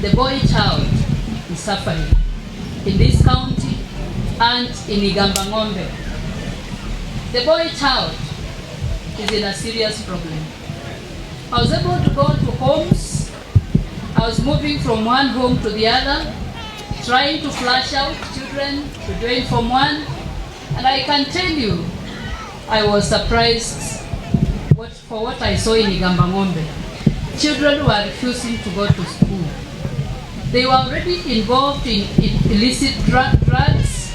The boy child is suffering in this county and in Igambang'ombe. The boy child is in a serious problem. I was able to go to homes. I was moving from one home to the other, trying to flush out children to join Form 1. And I can tell you, I was surprised for what I saw in Igambang'ombe. Children were refusing to go to school. They were already involved in illicit drugs,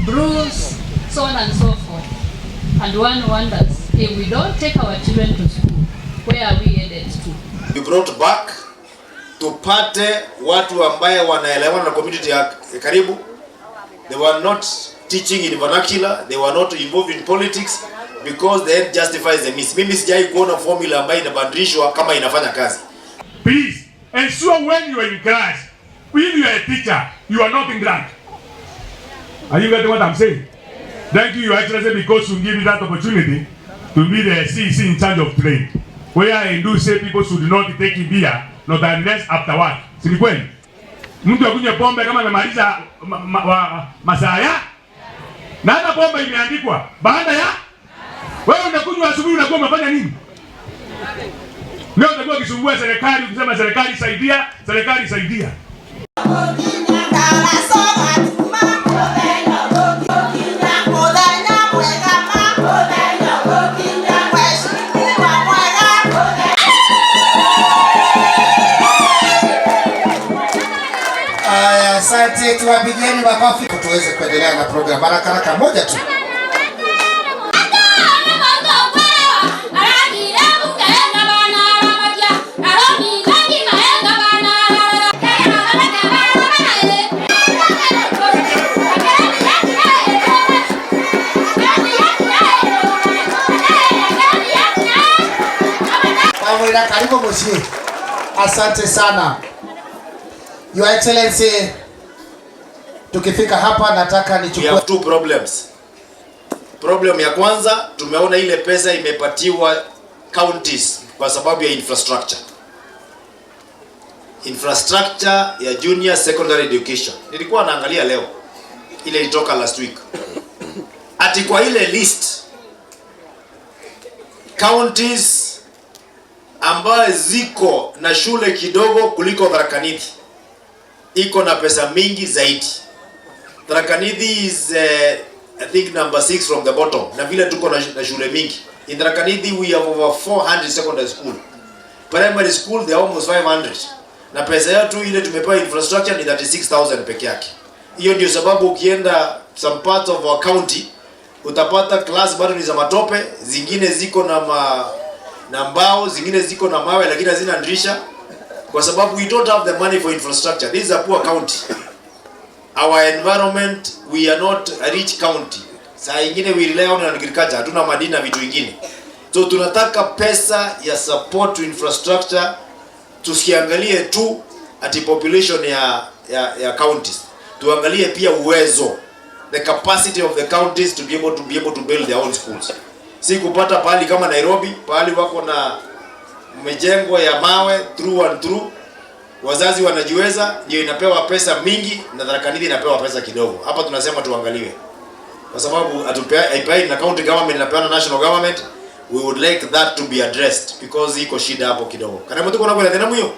brews, so on and so forth. And one wonders, if we don't take our children to school, where are we headed to? We brought back tupate watu ambaye wanaelewana na community ya karibu. They were not teaching in vernacular, they were not involved in politics because the end justifies the means. Mimi sijai kuona formula ambayo inabadilishwa kama inafanya kazi. Please ensure when you are in class, if you are a teacher, you are not in drunk. Are you getting what I'm saying? Thank you, Your Excellency, because you give me that opportunity to be the CEC in charge of trade. Where I do say people should not take beer, not unless after work. Si ni kweli? Mtu akunywe pombe kama amemaliza masaa ya na hata pombe imeandikwa baada ya wewe unakunywa asubuhi, unakuwa umefanya nini? Leo utakuwa ukisumbua serikali ukisema serikali saidia, serikali saidia. Aya, asante, tuwapigieni makofi tuweze kuendelea na program haraka haraka, moja tu. Pamwira, karibu mushi. Asante sana. Your Excellency, tukifika hapa nataka We nichukue have two problems. Problem ya kwanza, tumeona ile pesa imepatiwa counties kwa sababu ya infrastructure. Infrastructure ya junior secondary education. Nilikuwa naangalia leo ile ilitoka last week. Ati kwa ile list counties ambayo ziko na shule kidogo kuliko Tharaka Nithi iko na pesa mingi zaidi. Tharaka Nithi is I think number 6 from the bottom. Na vile tuko na shule mingi. In Tharaka Nithi we have over 400 secondary school. Primary school they are almost 500. Na pesa yetu ile tumepewa infrastructure ni 36,000 peke yake. Hiyo ndio sababu ukienda some parts of our county utapata class bado ni za matope, zingine ziko na mbao, zingine ziko na mawe lakini hazina dirisha kwa sababu we don't have the money for infrastructure. This is a poor county. Our environment, we are not a rich county. Saa ingine we rely on agriculture, hatuna madini na vitu vingine. So tunataka pesa ya support to infrastructure, tusiangalie tu ati population ya counties. Tuangalie pia uwezo, the capacity of the counties to be able to build their own schools. Si kupata pahali kama Nairobi, pahali wako na mijengo ya mawe through and through, wazazi wanajiweza, ndio inapewa pesa mingi na Tharaka Nithi inapewa pesa kidogo. Hapa tunasema tuangaliwe, kwa sababu haipeani na county government, inapeana national government. We would like that to be addressed because iko shida hapo kidogo. Kana mtu kuna kwa tena mwiyo.